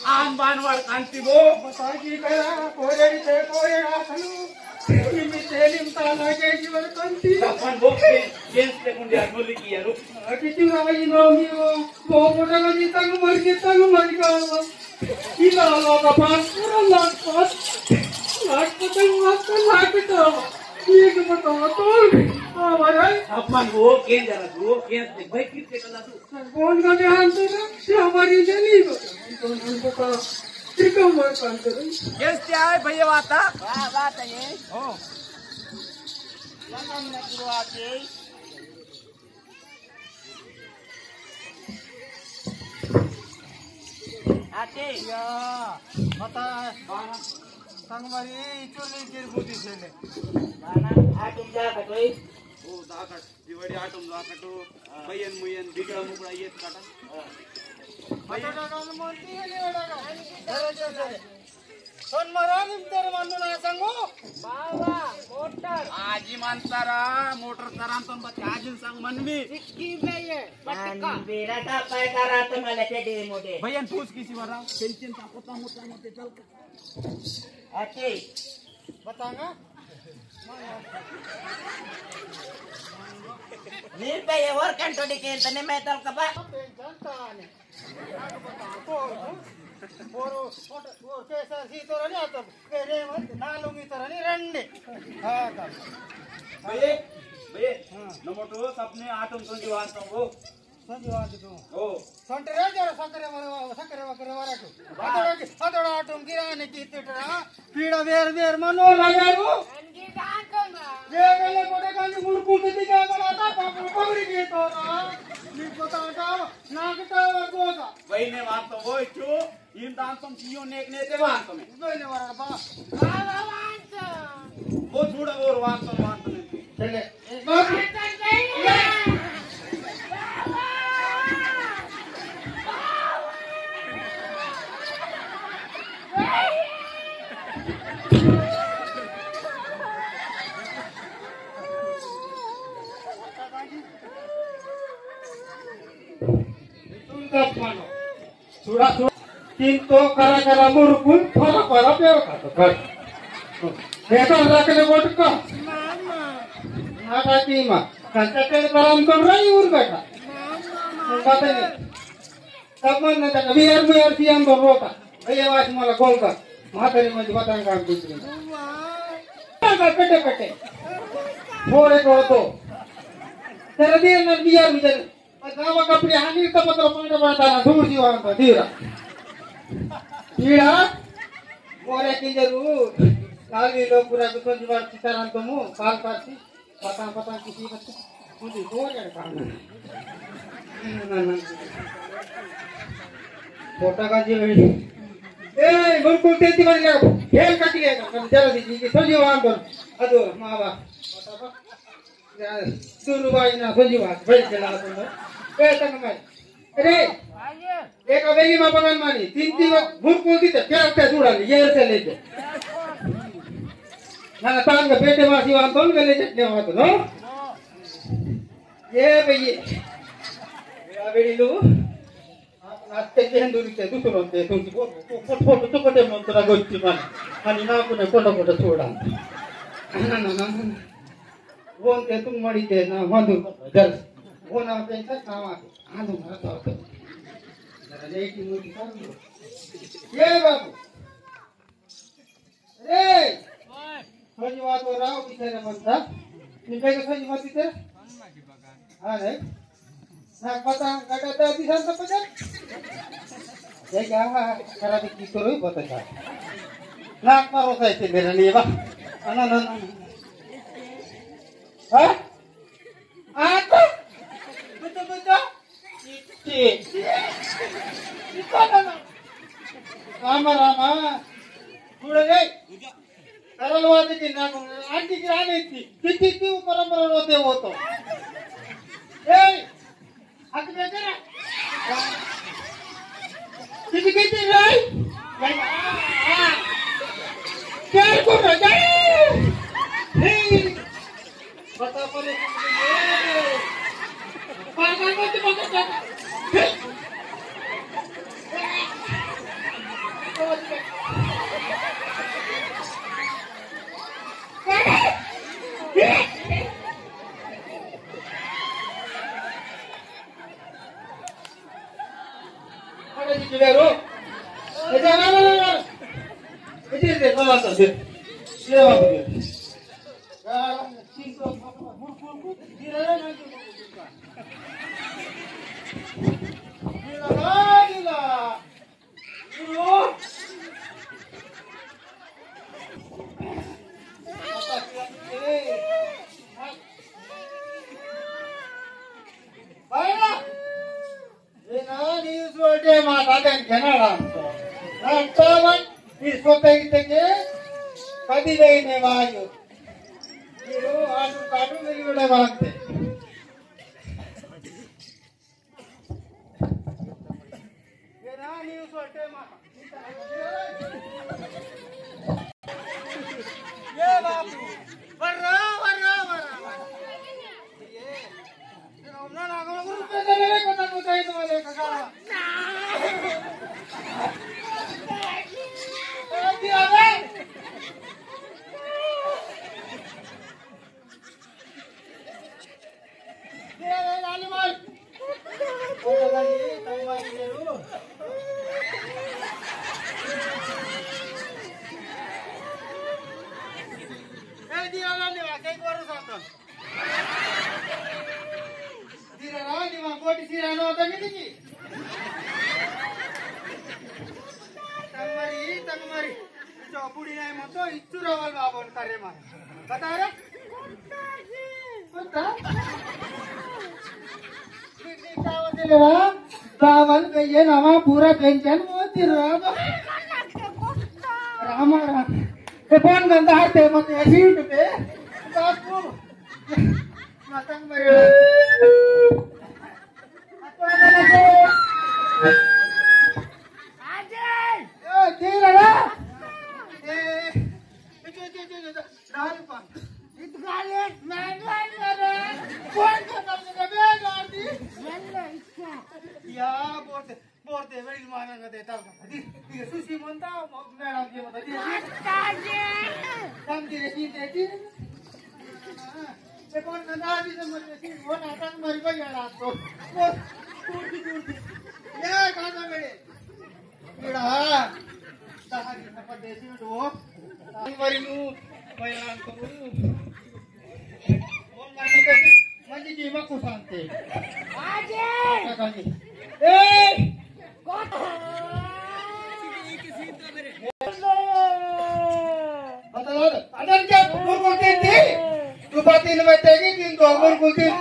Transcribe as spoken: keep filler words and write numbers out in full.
आन बान वार कांति बो। बता की करा, कोरेडी ते कोरे आसनु। निम्मी तेलिम ताला के जीवन कांति। अपन बो के, केस ते कुंडिया नोली की यारो। अति चुराई नोमी वो, वो मोटा का जीता को मर के तंग मर का। इला ला का पास पूरा लाख पास। लाख पतंग लाख का लाख का। ये तो बताओ तो। हाँ भाई। अपन वो केन जरा, वो केन ते भाई कितने का लाख। कौन का ध्यान से ना, ये हमारी जनी को, कौन हमको का, फिर कौन हमारे काम करें? यस, क्या है भैया, बात है? वाह, बात है ये। हो। लखन ने शुरुआत है। आते। या, बता। संगमरी, इचुली किरकुटी से ले। बाना, आटुम जा कटोई। ओ, दाकट। दिवाड़ी आटम लाकटो, बयन मुयन, बिगड़ा मुगड़ा ये काटा। बयन। बटाटा का मोटी है, ये बटाटा। अरे, अरे, अरे। सोन मरा निम तेरे मन्नु ना संगो। बाबा, मोटर। आजी मंतारा, मोटर तरान तन बच्चे आजी संग मनवी। सिक्की में ये, बटका। बेरा टा पाय करा तो मले ते डे मोटे। बयन पूछ किसी वाला, पेंशन का पता मोटा मोटे चल का। अच्छे। बतांगा? नीर पे ये और कंटो डिकेल तने मैं तल कबा। पेंशन ताने। और, और, और कैसा सी तो रही आता। मेरे मत ना लूंगी तो रही रंडे। हाँ, का। भैया, भैया, हाँ। नमो तो सबने आटम संजो आता हो। संजवाद तू। ओ। संतरे जरा सकरे वरे, सकरे वकरे वरे तू। वाह। अतोड़ा की, अतोड़ा तुम गिराने की तिटरा। पीड़ा वेर वेर मनो लगे रू। ये गले कोटे कांजी मुड़कू ते दिखा बड़ा था, पापू पगड़ी के तो ना। नी पता था, ना के तो वो था। वही ने बात तो वो क्यों? इन दान तुम कियो नेक ने ते वान तुम्हें। उदय ने वाला बा। बाबा वान तो। वो झूड़ा और वान तो वान तुम्हें। चले। वान तो नहीं है। बाबा। तुम तब मानो। सुड़ा सुड़ा। किंतो करा करा मुरुकुन फरा फरा पेर खातो कर। बेटा रखने बोट का। नाटा की माँ। कंचा पेड़ पर हम तो रही उर बेटा। बात नहीं। तब मन ने तक बिहार बिहार सी हम तो रोता। भैया वास मला गोल का। माता ने मुझे बताने का कुछ नहीं। पेटे पेटे। थोड़े थोड़े तो। तेरा दिया ना बिहार बिहार। गावा कपड़े हानी का मतलब पांडा पांडा ना दूर जीवा का धीरा। धीरा। मोरे की जरूर। काली लोग पूरा को संजीवा सीताराम तो मु काल पासी। पता पता किसी बच्चे। मुझे दो हजार काम। ना, ना, ना। फोटा का जी। ए, बिल्कुल तेती वाली लगा। खेल कट गया। हम जरा दी जी संजीवा तो। अदो मावा। पता पता। या, सुरुवाई ना खोजी बात, बैठ के ना सुनो। ए, तक मैं। अरे, एक अबेगी मा बगन मानी, तीन तीन भूत को दी तो क्या क्या जुड़ा नहीं, ये से लेके। ना, ना, तान का बेटे मासी वान तो गले चटने वाला तो, नो? ये भैया। ये अबेगी लो। आप नाचते के हिंदू रिते दूसरों ते तुम को फोटो तो कटे मन तोरा गोष्ठी मान। हनी ना कोने कोने कोने छोड़ा। ना, ना, ना, ना। वो ते तुम मड़ी ते ना मधु जल। वो ना पे तक ना आते। हाँ, तुम ना तो। जरा लेट ही मुझे कर दो। ये बाबू। रे! संजीवा तो राव किथे रे मनता? निम्बे के संजीवा किथे? हाँ रे। नाक पता, काटा तो दिसान तो पता। ये क्या हाँ, करा दी की करो ही पता था। नाक मारो था इसे मेरा लिए बा। ना, ना, ना। हाँ? आ तो? बेटा, बेटा। इत्ती। इत्ता ना ना। रामा, रामा। थोड़ा रे। सरल बात की ना, आंटी की रानी थी। कितनी थी ऊपर ऊपर रोते वो तो। ए, हाथ में तेरा। कितनी कितनी लाई? लाई, आ, आ। तेरे को बजाए। हे। पता पड़े कि मुझे ये पागल मत, मत, मत। किधर हो? इधर ना, ना, ना, ना। इधर दे, कौन आता है? ये बाबू दे। यार, चीज़ तो, गिरा ना, ना, गिरा ना, गिरा। भाई ना, ये ना न्यूज़ वोल्टे माता देन केना डांस। ना चावन, इस वक्त इतने कभी नहीं ने वायु। ये वो आलू काटू मेरी बड़े मांगते। ये ना न्यूज़ वोल्टे माता। ये बाबू, वर्रा, वर्रा, वर्रा, वर्रा। ये, ये रोमना नागो गुरु पे चले, कोता कोता ही तो बोले, कका। ए, दिया बे। तंगमरी, तंगमरी। चौपुड़ी नहीं मत तो इच्चू रावल बाबन करे मारे। बता रे। कुत्ता? बिगड़ी का होते ले रहा? बावल पे ये नामा पूरा पेंशन मोती रहा। राम राम। ये कौन गंदा हाथ है मत एसिड पे? बापू। मतंग मरे। ए, तीर ना। ए, ए, ए, ए, ए, दारू पान। इतकाले मैं नहीं करे। कौन को तब से बे गाड़ी? या बोलते, बोलते, वेल मारेंगे दे तब। दी, दी, सुशी मनता, मैडम जी मनता, दी। तम दी, दी, दी, दी। ये कौन गंदा आदमी से मर गई? वो नाटक मर गई यार आज तो। वो टूट गई, टूट गई। ये कहाँ था मेरे? मेरा। कहाँ की परदेसी में वो? मरी नू, मैं राम करूँ। वो मरने का मंजी जी मा कुशांते। आजे। कहाँ की? ए! बता दो, अदर क्या गुरु गुरु तीन थी? तू बात इन में तेगी तीन दो गुरु गुरु तीन।